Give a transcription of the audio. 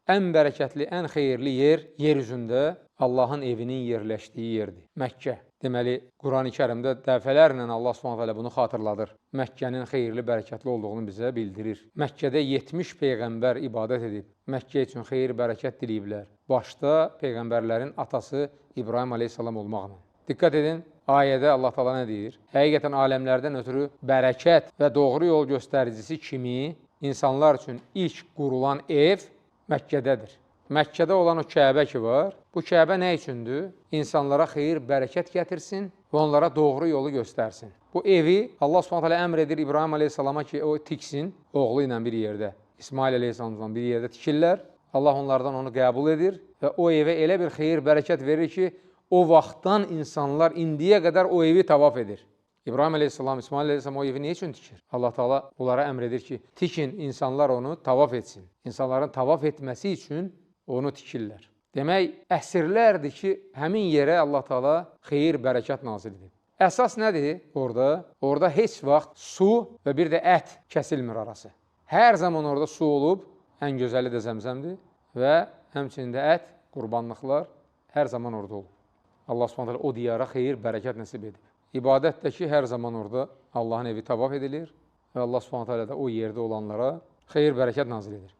Ən bərəkətli, ən xeyirli yer yer üzündə Allahın evinin yerləşdiyi yerdir. Məkkə. Deməli, Qurani-Kərimdə dəfələrlə Allah Subhanahu taala bunu xatırladır. Məkkənin xeyirli, bərəkətli olduğunu bizə bildirir. Məkkədə 70 peyğəmbər ibadət edib, Məkkə üçün xeyir, bərəkət diləyiblər. Başda peyğəmbərlərin atası İbrahim əleyhissalam olmaqla. Diqqət edin, ayədə Allah Taala nə deyir? Həqiqətən aləmlərdən ötürü bərəkət və doğru yol göstəricisi kimi insanlar üçün ilk qurulan ev Məkkədədir. Məkkədə olan o Kəbə ki var, bu Kəbə nə üçündür? İnsanlara xeyir, bərəkət gətirsin və onlara doğru yolu göstərsin. Bu evi Allah Subhanahu taala əmr edir İbrahim əleyhissalama ki, o tiksin oğlu ilə bir yerdə. İsmail əleyhissalamla bir yerdə tikirlər. Allah onlardan onu qəbul edir və o evə elə bir xeyir, bərəkət verir ki, o vaxtdan insanlar indiyə qədər o evi tavaf edir. İbrahim əleyhissalam, İsmail əleyhissalam o evi nə üçün tikir? Allah Taala onlara əmr edir ki, tikin, insanlar onu tavaf etsin. İnsanların tavaf etməsi üçün onu tikirlər. Demək, əsrlərdir ki, həmin yerə Allah Taala xeyir, bərəkət nazil edib. Əsas nədir orada? Orada heç vaxt su və bir də ət kəsilmir arası. Hər zaman orada su olub, ən gözəli də zəmzəmdir və həmçinin də ət, qurbanlıqlar hər zaman orada olub. Allah Subhanahu taala o diyara xeyir, bərəkət nəsib edib. İbadət də ki, hər zaman orada Allahın evi tavaf edilir və Allah Subhanahu taala da o yerdə olanlara xeyir, bərəkət nazil edir.